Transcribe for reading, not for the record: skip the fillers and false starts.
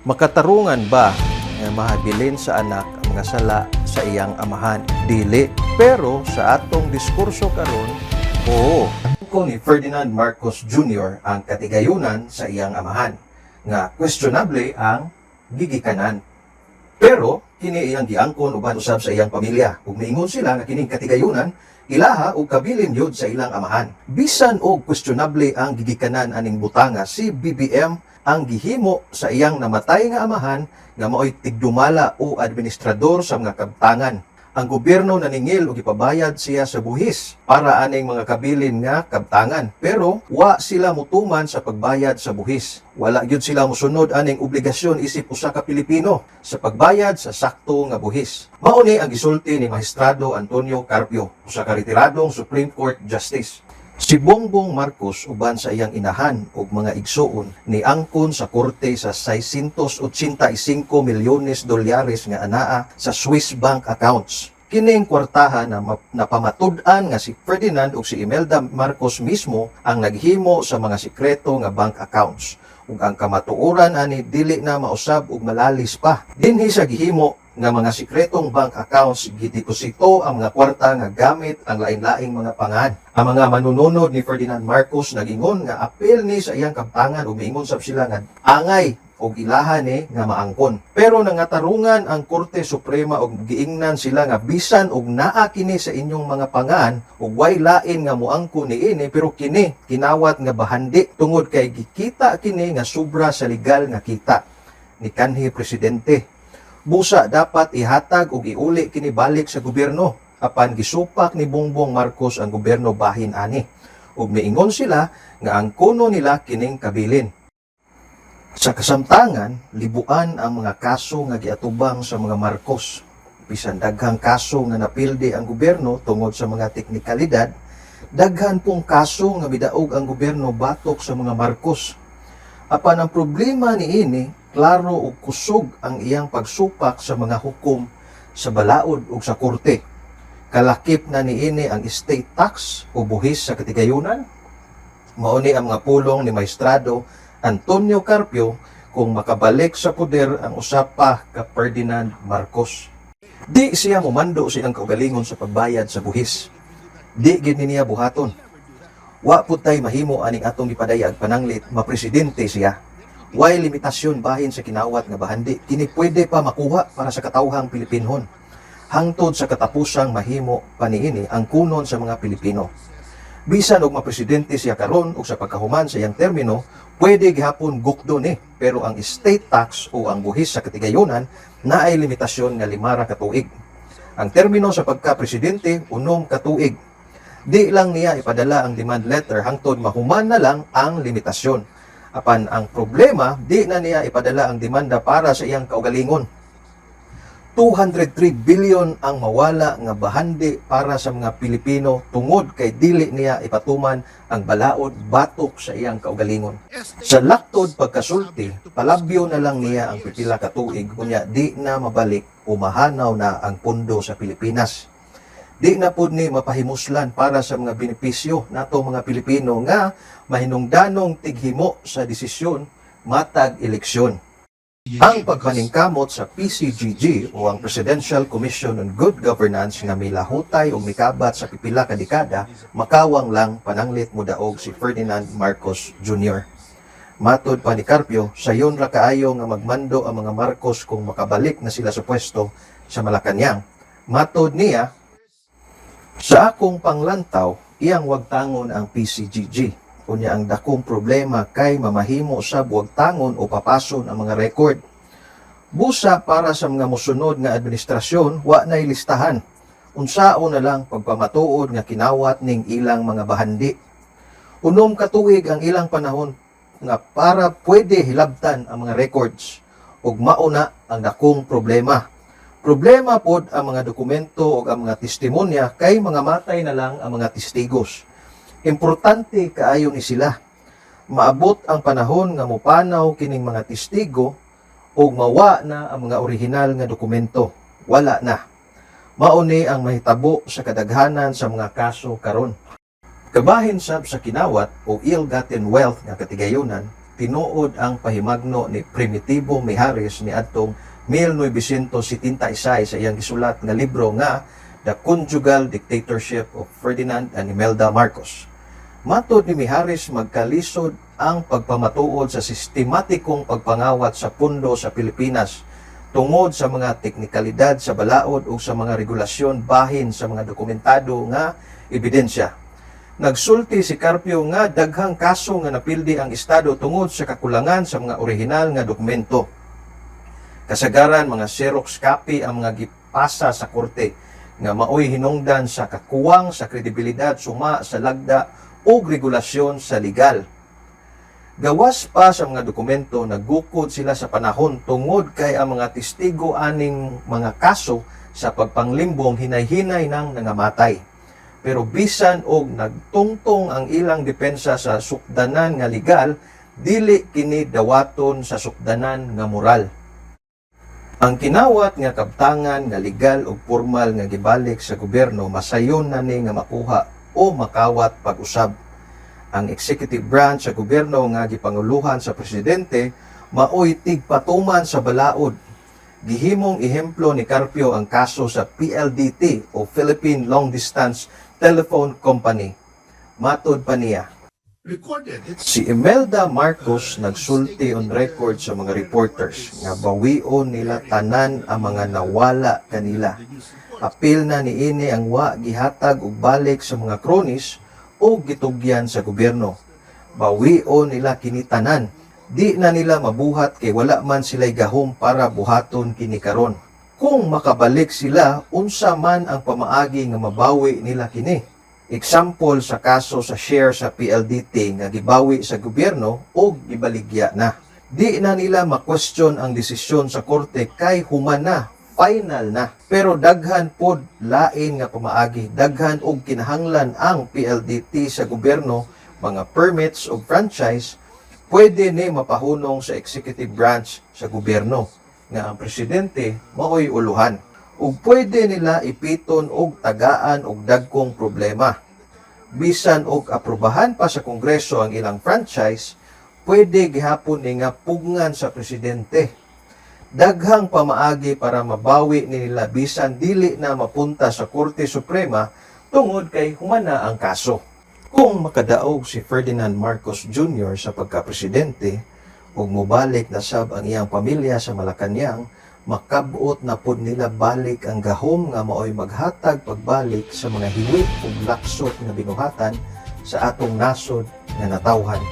Makatarungan ba nga mahabilin sa anak ang mga sala sa iyang amahan? Dili. Pero sa atong diskurso karon, oo. Ko ni Ferdinand Marcos Jr. ang katigayunan sa iyang amahan nga questionable ang gigikanan. Pero kini iyang giangkon uban usab sa iyang pamilya ug miingon sila nga kining katigayunan ilaha ug kabilin yun sa ilang amahan. Bisan og questionable ang gigikanan aning butanga, si BBM ang gihimo sa iyang namatay nga amahan nga maoy tigdumala o administrador sa mga kabtangan. Ang gobyerno naningil og ipabayad siya sa buhis para aning mga kabilin nga kabtangan. Pero wa sila mutuman sa pagbayad sa buhis. Wala gyud sila musunod aning obligasyon isip usa ka Pilipino sa pagbayad sa sakto nga buhis. Mao ni ang gisulti ni Mahistrado Antonio Carpio, usa ka retiradong Supreme Court Justice. Si Bongbong Marcos uban sa iyang inahan ug mga igsuon ni angkon sa korte sa 685 milyones dolyares nga anaa sa Swiss bank accounts. Kining kwartaha na napamatud-an nga si Ferdinand ug si Imelda Marcos mismo ang naghimo sa mga sikreto nga bank accounts. Ug ang kamatuoran ani dili na mausab ug malalis pa. Dinhi sa gihimo nga mga sikretong bank accounts, gideposito ang mga kwarta nga gamit ang lain-laing mga pangan. Ang mga manununod ni Ferdinand Marcos nagingon nga apil ni sa iyang kabtangan ug miingon sab sila nga angay og ilaha ni nga maangkon. Pero nangatarungan ang Korte Suprema og giingnan sila nga bisan og naa kini sa inyong mga pangan ug way lain nga moangkon niini, pero kini kinawat nga bahandi tungod kay gikita kini nga sobra sa legal nga kita ni kanhi presidente. Busa dapat ihatag og iuli kini balik sa gobyerno. Apan gisupak ni Bongbong Marcos ang gobyerno bahin ani. Ug miingon sila nga ang kuno nila kining kabilin. Sa kasamtangan, libuan ang mga kaso nga giatubang sa mga Marcos. Bisan daghang kaso nga napildi ang gobyerno tungod sa mga teknikalidad, daghan pong kaso nga midaog ang gobyerno batok sa mga Marcos. Apan ang problema niini, klaro ug kusog ang iyang pagsupak sa mga hukom sa balaod ug sa korte. Kalakip na niini ang estate tax o buhis sa katigayunan. Mao ni ang mga pulong ni Maestrado Antonio Carpio kung makabalik sa poder ang usa pa ka Ferdinand Marcos. Di siya momando sa iyang kaugalingon sa pagbayad sa buhis. Di gid ni niya buhaton. Wa pud tay mahimo aning atong gipadayag pananglit mapresidente siya. Way limitasyon bahin sa kinawat nga bahandi. Kini pwede pa makuha para sa katawhang Pilipinhon. Hangtod sa katapusang mahimo pa niini ang kunon sa mga Pilipino. Bisan og mapresidente siya karon ug sa pagkahuman sa iyang termino, pwede gihapon gukdo ni, pero ang estate tax o ang buhis sa katigayunan naay limitasyon nga 5 ra ka tuig. Ang termino sa pagka-presidente, 6 ka tuig. Di lang niya ipadala ang demand letter hangtod mahuman na lang ang limitasyon. Apan ang problema, di na niya ipadala ang demanda para sa iyang kaugalingon. 203 billion ang mawala nga bahandi para sa mga Pilipino tungod kay dili niya ipatuman ang balaod batok sa iyang kaugalingon. Sa laktod pagkasulti, palabyo na lang niya ang pipila ka tuig, unya di na mabalik o mahanaw na ang pondo sa Pilipinas. Di na pud ni mapahimuslan para sa mga benepisyo nato mga Pilipino nga mahinungdanong tighimo sa desisyon matag eleksyon. Ang pagpaningkamot sa PCGG o ang Presidential Commission on Good Governance nga milahutay o mikabat sa pipila ka dekada, makawang lang pananglit modaog si Ferdinand Marcos Jr. Matod pa ni Carpio, sayon ra kaayo nga magmando ang mga Marcos kung makabalik na sila sa pwesto sa Malacañang. Matod niya, "Sa akong panglantaw, iyang wagtangon ang PCGG. Unya ang dakong problema kay mamahimo sa wagtangon o papason ang mga record. Busa para sa mga mosunod nga administrasyon, wa na'y listahan. Unsao na lang pagpamatuod nga kinawat ning ilang mga bahandi? 6 ka tuig ang ilang panahon nga para pwede hilabtan ang mga records ug mauna ang dakong problema. Problema pod ang mga dokumento ug ang mga testimonya kay mga matay na lang ang mga testigos. Importante kaayo ni sila. Maabot ang panahon nga mopanaw kining mga testigo ug mawa na ang mga orihinal nga dokumento. Wala na. Mao ni ang mahitabo sa kadaghanan sa mga kaso karon." Kabahin sab sa kinawat o ill-gotten wealth nga katigayunan, tinuod ang pahimangno ni Primitivo Mijares niadtong 1976 sa iyang gisulat nga libro nga The Conjugal Dictatorship of Ferdinand and Imelda Marcos. Matod ni Mijares, magkalisod ang pagpamatuod sa sistematikong pagpangawat sa pundo sa Pilipinas tungod sa mga teknikalidad sa balaod o sa mga regulasyon bahin sa mga dokumentado nga ebidensya. Nagsulti si Carpio nga daghang kaso nga napildi ang estado tungod sa kakulangan sa mga orihinal nga dokumento. Kasagaran, mga Xerox copy ang mga gipasa sa korte nga maoy hinungdan sa kakuwang sa kredibilidad suma sa lagda o regulasyon sa legal. Gawas pa sa mga dokumento, nagukod sila sa panahon tungod kay ang mga testigo aning mga kaso sa pagpanglimbong hinay-hinay nang nangamatay. Pero bisan og nagtungtong ang ilang depensa sa sukdanan nga legal, dili kini dawaton sa sukdanan nga moral. Ang kinawat nga kabtangan nga legal ug formal nga gibalik sa gobyerno, masayon na ni nga makuha o makawat pag-usab. Ang executive branch sa gobyerno nga gipanguluhan sa presidente maoy tigpatuman sa balaod. Gihimong ehemplo ni Carpio ang kaso sa PLDT o Philippine Long Distance Telephone Company. Matod pa niya, Recorded. It's si Imelda Marcos nagsulti on record sa mga reporters nga bawion nila tanan ang mga nawala kanila. The news report. Apil na niini ang wa gihatag og balik sa mga cronies o gitugyan sa gobyerno. Bawion nila kini tanan. Di na nila mabuhat kay wala man sila'y gahom para buhaton kini karon. Kung makabalik sila, unsa man ang pamaagi nga mabawi nila kini? Example sa kaso sa share sa PLDT nga gibawi sa gobyerno o gibaligya na. Di na nila ma-question ang desisyon sa korte kay human na, final na. Pero daghan pod lain nga pamaagi, daghan og kinahanglan ang PLDT sa gobyerno, mga permits o franchise, pwede ni mapahunong sa executive branch sa gobyerno nga ang presidente maoy uluhan. Ug pwede nila ipiton og tagaan og dagkong problema. Bisan og aprobahan pa sa Kongreso ang ilang franchise, pwede gihapon ni nga pugngan sa presidente. Daghang pamaagi para mabawi ni nila bisan dili na mapunta sa Korte Suprema tungod kay humana ang kaso. Kung makadaog si Ferdinand Marcos Jr. sa pagkapresidente ug mobalik na sab ang iyang pamilya sa Malacañang, makabot na pod nila balik ang gahom nga maoy maghatag pagbalik sa mga hiwit ug laksot nga binuhatan sa atong nasod nga natawhan.